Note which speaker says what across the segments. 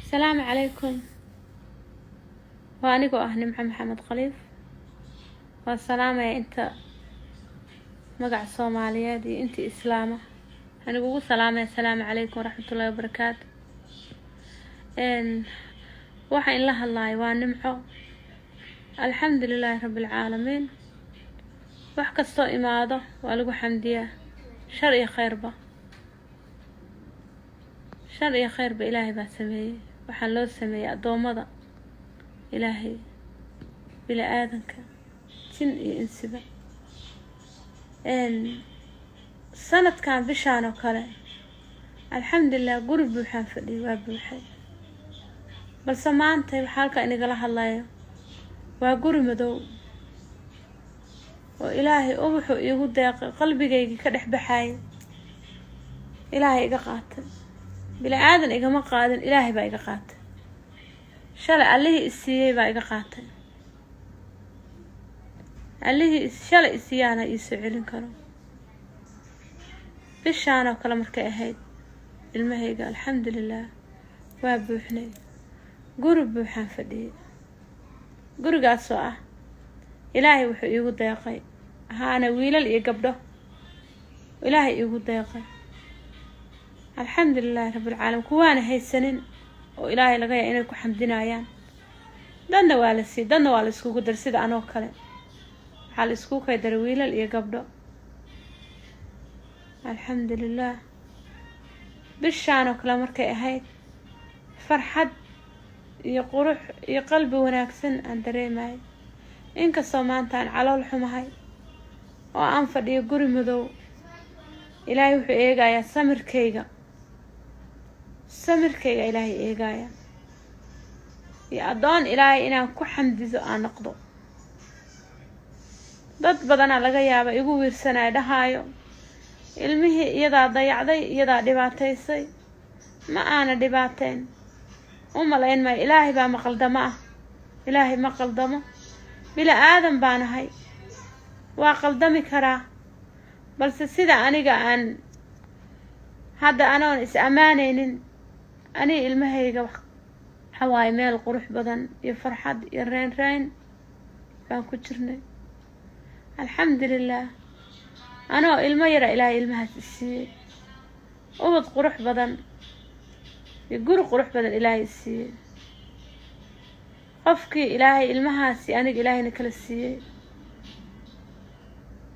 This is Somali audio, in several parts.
Speaker 1: Asalaamu calaykum. Waa anigoo ah Nimco Maxamed Khaliif. Waan salaamaya inta magaca Soomaaliyeed iyo intii Islaama anigu ugu salaamaya. Asalaamu calaykum waraxmatullahi wabarakaatu. Waxa in la hadlayo waa Nimco. Alxamdu lilaahi rabbi alcaalamiin. Wax kastoo imaado waa lagu xamdiyaa, shar iyo khayrba, shar iyo khayrba Ilaahay baa sameeyey. Waxaan loo sameeyey addoommada Ilaahay, bini aadanka, jin iyo insiba. Sanadkan bishaan oo kale, alxamdulilah, guri buuxaan fadhiyay, waa buuxay. Balse maanta waxaa halkaa inagala hadlayo waa guri madow oo Ilaahay ubaxuu iigu deeqay, qalbigaygii ka dhex baxaayay Ilaahay iga qaatay. Bini aadan igama qaadin, Ilaahay baa iga qaatay. Shalay Allihii isiiyey baa iga qaatay. Allihii shalay isiiyaana iisoo celin karo. Bishaan oo kale markay ahayd, ilmahayga alxamdulilah waa buuxnay, guri buuxaan fadhiyay. Gurigaasoo ah Ilaahay wuxuu iigu deeqay, ahaana wiilal iyo gabdho Ilaahay iigu deeqay, alxamdulilaahi rabbilcaalamiin. Kuwaana haysanin oo Ilaahay laga yaa inay ku xamdinayaan. Dadna waa la siiyey, dadna waa la iskugu daray. Sida anoo kale waxaa la iskugu kay daray wiilal iyo gabdho, alxamdulilah. Bishaan oo kale markay ahayd, farxad iyo qurux iyo qalbi wanaagsan aan dareemayo. Inkastoo maanta aan calool xumahay oo aan fadhiyo guri madow, Ilaahay wuxuu eegayaa samirkayga. Samirkayga Ilaahay eegaya iyo addoon Ilaahay inaan ku xamdiso aan noqdo. Dad badanaa laga yaaba igu wiirsanaya, dhahaayo ilmihii iyadaa dayacday, iyadaa dhibaataysay. Ma aana dhibaateyn, u malayn maayo. Ilaahay baa maqaldamo ah, Ilaahay ma qaldamo. Bila aadan baan ahay, waa qaldami karaa. Balse sida aniga aan hadda anoon is ammaanaynin, aniga ilmahayga waxa waaye meel qurux badan iyo farxad iyo reyn reyn baan ku jirnay, alxamdulilah. Anoo ilmo yara Ilaahay ilmahaas isiiyey, ubad qurux badan iyo guri qurux badan Ilaahay isiiyey. Qofkii Ilaahay ilmahaasi aniga Ilaahayna kala siiyey,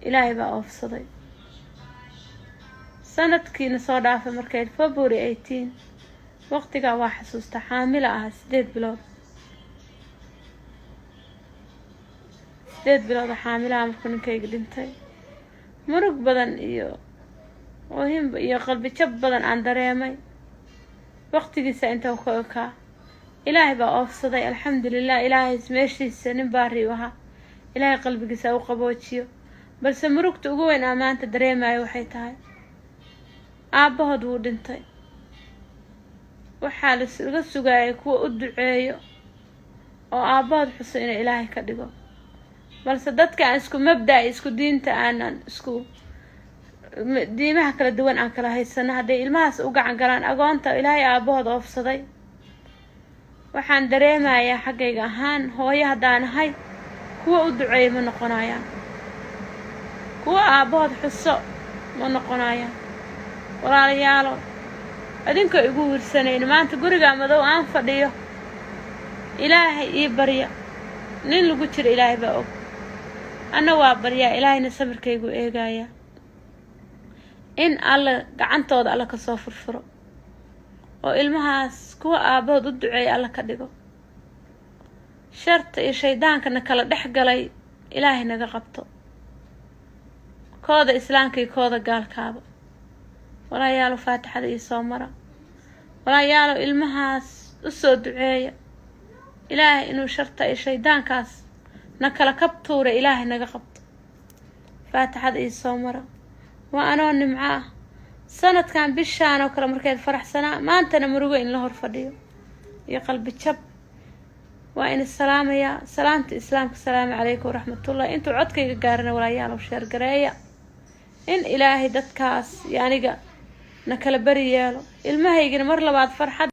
Speaker 1: Ilaahay baa oofsaday. Sanadkiina soo dhaafay markay February 18, waqtigaa waa xasuustaa, xaamila ahaa 8 bilood, 8 bilood oo xaamilaha markuu ninkayga dhintay. Murug badan iyo oohin iyo qalbijab badan aan dareemay waqtigiisa inta ka ekaa. Ilaahay baa oofsaday, alxamdulilah. Ilaahay meeshiisa nin baari u ahaa, Ilaahay qalbigiisa u qaboojiyo. Balse murugta ugu weyn aa maanta dareemayo waxay tahay aabbahood wuu dhintay. Waxaa laga sugaayay kuwa u duceeyo oo aabbahood xuso inuu Ilaahay ka dhigo. Balse dadka aan isku mabda, isku diinta, aanan isku diimaha kala duwan aan kala haysano, hadday ilmahaas u gacan galaan agoonta Ilaahay aabbahood oofsaday, waxaan dareemayaa xaggayga ahaan, hooyo haddaan ahay, kuwa u duceeya ma noqonayaan, kuwa aabbahood xuso ma noqonayaan. Walaalayaalo, idinkoo igu wiirsanayn, maanta gurigaa madow aan fadhiyo, Ilaahay ii barya. Nin lagu jiro Ilaahay baa og, anna waa baryaa. Ilaahayna samirkaygu eegayaa in Alla gacantooda Alla kasoo furfuro oo ilmahaas kuwa aabbahood u duceeya Alla ka dhigo. Sharta iyo shaydaankana kala dhex galay Ilaahay naga qabto, kooda Islaamka iyo kooda gaalkaaba. Walaayaalo, faatixada iyo soo mara. Walaayaalo, ilmahaas u soo duceeya Ilaahay inuu sharta iyo shaydaankaas na kala kabtuura, Ilaahay naga qabto. Faatixada iyo soo mara. Waa anoo Nimco ah. Sanadkan bishaan oo kale markeed faraxsanaa, maantana murugo in la hor fadhiyo iyo qalbi jab. Waa in salaamayaa salaamta Islaamka. Asalaamu calaykum waraxmatullah. Intuu codkayga gaarana, walaayaalow, share gareeya in Ilaahay dadkaas iyo aniga na kala beri yeelo, ilmahaygana mar labaad farxad.